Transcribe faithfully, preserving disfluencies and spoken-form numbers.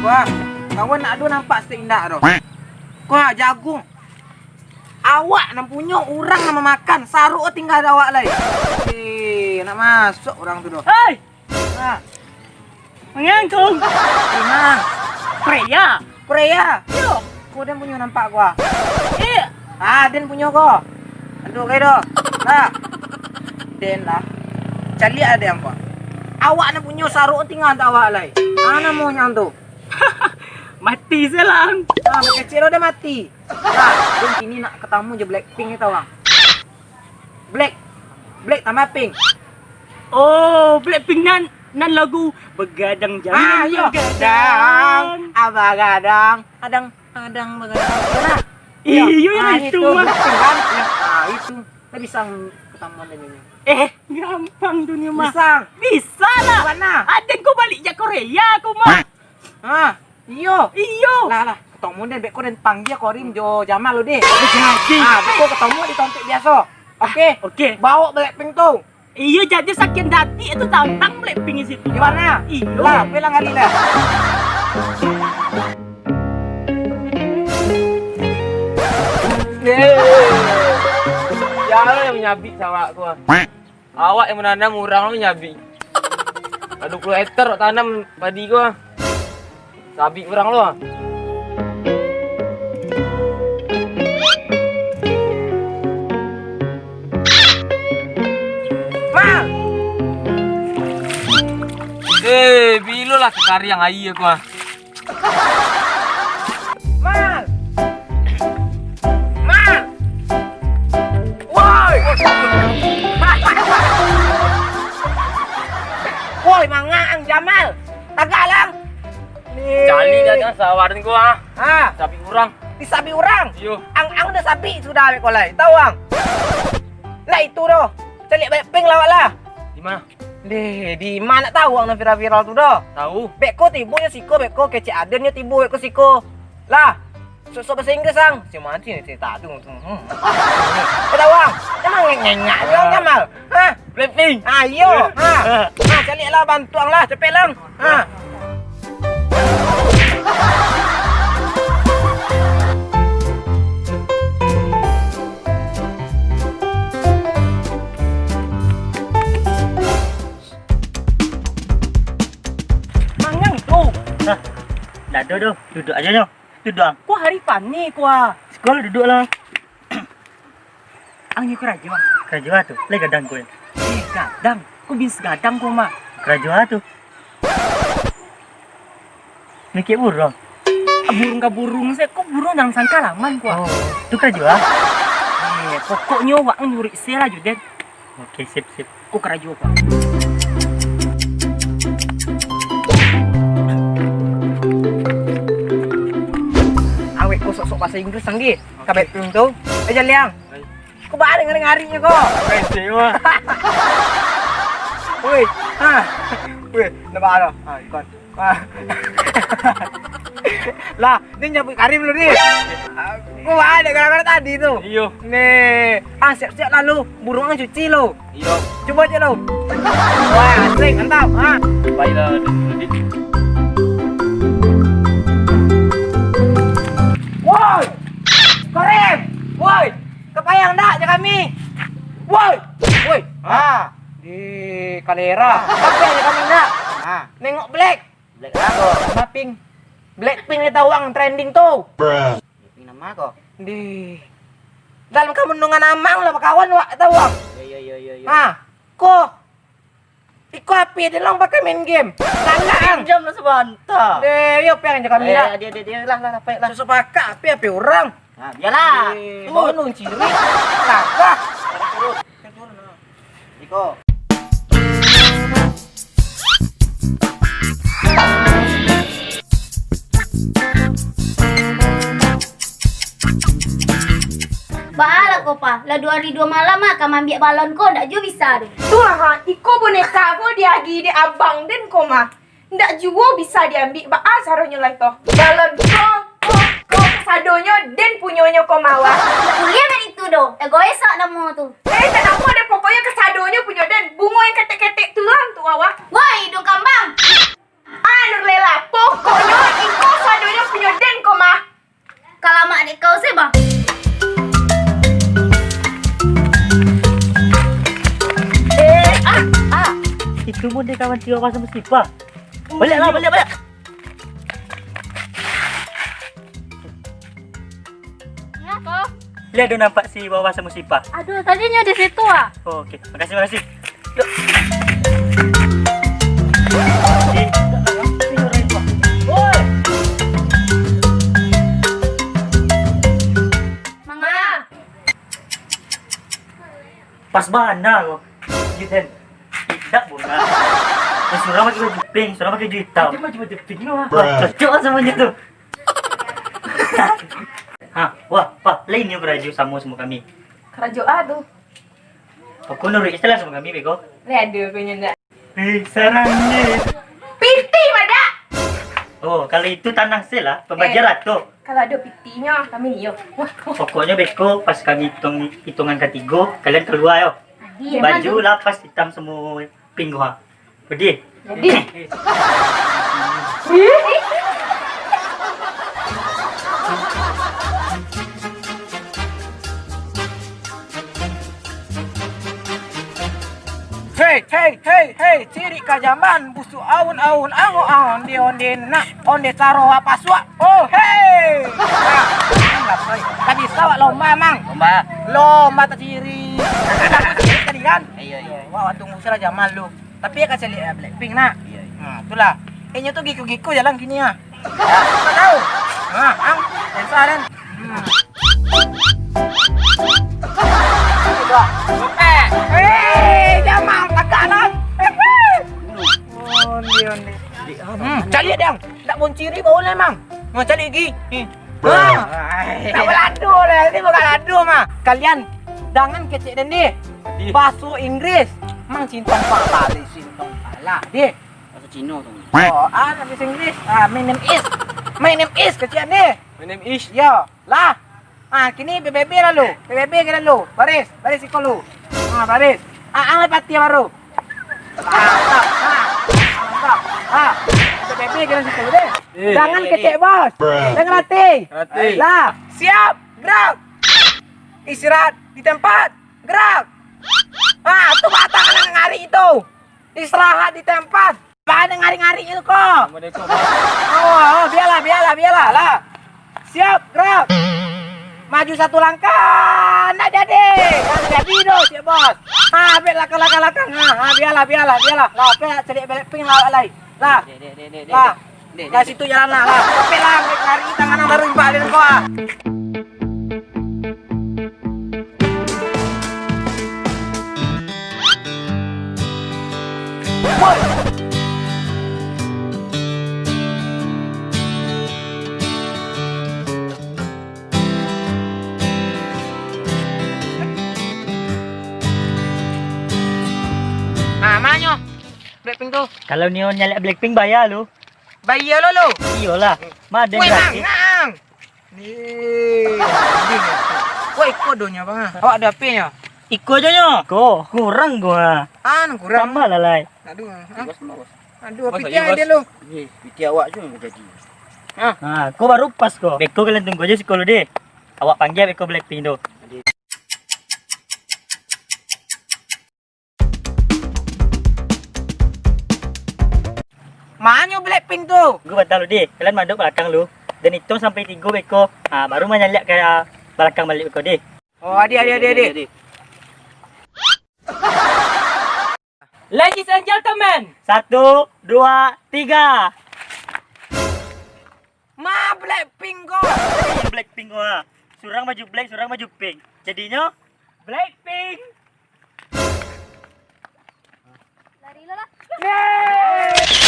Wah, kawan nak ado nampak stek indak tu. Kuah jagung. Awak nan punyo, urang nan mamakan, saruk tingga di awak lai. Eh, nak masuk urang tu doh. Hei! Ha. Mangangkung. Nah. Korea. Korea. Yo. Ko den punyo nampak gua. Eh. Ah, den punyo ko. Aduh, kayak doh. Nah. Den lah. Caliak ado yang ko. Awak nan punyo saruk tingga di awak lai. Mana mau nyang tu? Mati selang. Ah, kecil udah mati. Nah, den kini nak katamu jo Blackpink ni tau, Bang. Black. Black tambah pink. Oh, Blackpink nan, nan lagu begadang jangan Ah, iyo. Begadang. Dang, ah, bagadang. Adang, adang bagadang. Nah. Iyo, iyo, ah, itu itu mah. Blackpink kan? Nah, itu. Lah bisa katamu dengan nyo. Eh, gampang tu ni mah. Bisa. Bisa lah. Mana? Aden ko balik jak Korea ko mah. Ha, iyo. Iyo. Lah, lah, katamu den, beko den panggia Korim jo Jamal lo deh. Jadi. Ah, beko katamu di tampek biaso. Oke. Oke. Bawa Blackpink tu. Iyo, jadi sakian dati itu tantang Blackpink di situ. Di mana? Iyo. Lah, pulang hari lah. Yo, yang manyabik sawak ko. Awak yang mananam, urang lo nyabik. Lah duo puluah hektar awak tanam padi ko. Sabik urang lo. Mal! Eh, bilo lah kakariang aia ko ah. Mal! Mal! Woi! Woi, mangaang Jamal. Tagak lang. Cali dah sawarin gua. Ha. Sabik urang. Di sabik urang? Iyo. Ang, ang dah sabik sudah, beko lai. Tahu ang? Ndak itu doh. Caliak Blackpink lah awak lah. Di ma? Deh, di ma nak tahu ang nan viral-viral tu doh? Tahu. Beko tibo nyo siko, beko kecek aden nyo tibo beko siko. Lah, sok-sok bahasa Inggris ang. Si manci ni cerita tu. Hmm. Kau tahu ang? Emang ngengak ni ang Jamal. Hah? Blackpink. Ayo. Ha. Ha, caliak lah bantu ang lah, capek lang. Ha. Mangang tu. Nah, dah ada tu. Duduk aja nyo. Duduk ang. Kau hari panih kau ah. Sekolah duduk lah. Ang nyo karajo ah? Karajo ah tu, lai gadang ko. Eh, gadang. Ko bini sagadang ko mah. Karajo ah tu. Mikek buruang. Ah, buruang ka buruang se, ko buruang dalam sangkalaman ko ah. Oh, tu karajo ah? Eh, pokoknyo wak nyuruik se lah jo den. Oke, sip, sip. Ko karajo ko ah. Awek ko sok-sok bahasa Inggris, Anggi. Oke. Kabek tu. Eh, Jaliang. Hai. Ko baa dek ngari-ngarinyo ko? Kecek mah. Woi, ha. Woi, nampak ado? Ha, ikon. Ha. Lah, ni nyabuik Karim lu ni. Ko baa dek gara-gara tadi tu? Iyo. Ni, ah, siap-siap lalu. Buruang cuci lo. Iyo. Cubo aja lo. Wah, asik, mantap. Ha. Baiklah, duduk. Woi! Karim! Woi! Kapayang ndak jo kami? Woi! Woi! Ha. Di kalera. Kapayang jo kami ndak? Ha. Nengok Black. Black apo? Sama Pink. Blackpink ni tau ang trending tu. Blackpink nama ko? Di dalam kamu nungan amang lah bakawan wak tau ang. Yo, yo, yo, yo, yo. Ha. Ko. Iko H P den lang pakai main game. Galak ang. Pinjam lah sabanta. Deh, yo, peng jo kami lah. Eh, dia, dia, dia lah, lah, lah, paik lah. Susah pakak H P, H P urang. Nah, bialah. Eh, bau nun ciri. Lah, lah. Iko. Baa lah ko, Pa? Lah duo ari duo malam ah ka maambiak balon ko, ndak juo bisa doh. Tu lah, ha, iko boneka ko diagiah dek abang den ko mah. Ndak juo bisa diambiak, baa caronyo lai ko? Balon ko, ko, ko, kasadonyo den punyonyo ko mah, wah. Ndak buliah kan itu doh, egois awak namo tu. Eh, tak namo deh, pokoknyo kasadonyo punyo den. Bungo yang ketek-ketek tu lah tu, wah. Woi, iduang kambang! Ah, Nurlela, pokoknyo iko Cuma dia kawan si Wawa samo si Ipa. Baliaklah, baliak, baliak. Kenapa? Lihat dong nampak si Wawa samo si Ipa. Aduh, tadi nyo di situ ah. Oh, oke. Makasih, makasih. Yuk. Oi. Manga. Pas bana ko. Gitu kan. Tidak bunga. Yang surang pakai baju pink, surang pakai baju hitam. Dia baju pink tu ah. Wah, cocok lah samonyo tu. Ha, wah, Pak, lai nio karajo samo, samo kami. Karajo a tu? Pokok nuruik sajo lah samo kami, beko. Lai ado ko nyo ndak? Eh, sarang ni. Piti madak. Oh, kalau itu tanah sel lah, pambajian rato. Kalau ado pitinyo, kami nio. Wah, wah. Pokoknyo beko pas kami hitung, hitungan katigo, kalian kalua yo. Adil. Baju lapas hitam samo pink ha. Jadi. Jadi. Hei, hei, hei, hei, cirik ka jaman, busuak aun-aun, ango-ango, onde-onde nak, onde saro apa suak. Oh, hei. Nah, tadi sawak lomba, Mang. Lomba. Lomba taciri. Tadi kan? Iyo, iyo. Wah, tunggu sira jaman lu. Tapi ya kacau lihat Blackpink nak. Iyo, iyo. Nah, itulah. Inyo tu giku-giku jalan kini ah. Ya, tak tahu. Nah, ang, biasa kan. Hmm. Eh, jaman tagak lah. Onde, onde. Hmm, cari dia, Ang. Ndak bonciri bau lah, Mang. Nah, cari lagi. Hmm. Wah. Wah. Tak balado lah, ini bukan lado mah. Kalian dangan kecek den deh. Ih. Bahaso Inggris, Mang Sintong Pala, Sintong Pala. Deh. Bahasa Cina tu. Oh, ah, bahasa Inggris. Ah, my name is. My name is kecek deh. My name is. Yo, lah. Ah, kini B B B lalu. B B B ke lalu. Baris, baris iko lu. Ah, baris. Ah, ang lai pati baru. Ah, ah, ah, ah, ah. B B B ke lalu situ deh. Eh, dangan eh, eh, kecek, Bos. Dangan hati. Hati. Lah. Siap, gerak. Istirahat di tempat. Gerak. Ah, tu batang nan ngari itu. Istirahat di tempat. Apa nan ngari-ngari itu ko? Assalamualaikum, Bos. Oh, oh, bialah, bialah, bialah lah. Siap, gerak. Maju satu langkah, ndak jadi. Ndak jadi doh, Cik Bos. Ha, abih lakang, lakang, lakang. Ha, ha, bialah, bialah, bialah. Lah, apa cari Blackpink lah, lah, lah. Lah. Dek, dek, dek, dek, dek, lah. Dek, dek, lah, dek. Situ jalan lah, lah. Tapi lah, ngari tangan baru impak dia ko, ah. Nah, manyo Blackpink tu? Kalau nio nyalek Blackpink, bayar lu. Bayar lo, lo. Iyolah. Woi, gratis. Mangang. Ni. Woi, iko donyo, Bang, ah. Awak ado H P-nyo? Iko ajo nyo. Ko, kurang gua. Ah, nan kurang. Tambah lah, lai. Aduh, ah. Aduh, Bos, piti ayo, Bos. Dia lo. Ni, piti awak tu nan jadi. Ah. Ha, ko baru pas ko. Beko kalian tunggu ajo siko lu deh. Awak panggia beko Blackpink tu. Manyo Blackpink tu? Tunggu banta lu, deh. Kalian madok balakang lu. Dan itong sampai tigo beko. Ha, baru manyaliak ka balakang baliak beko, deh. Oh, adi, adi, adi, adi. Ladies and gentlemen. Satu, dua, tiga. Ma Blackpink ko? Blackpink ko, ha. Surang baju black, surang baju pink. Jadinyo Blackpink. Lari lah, lah. Yeay!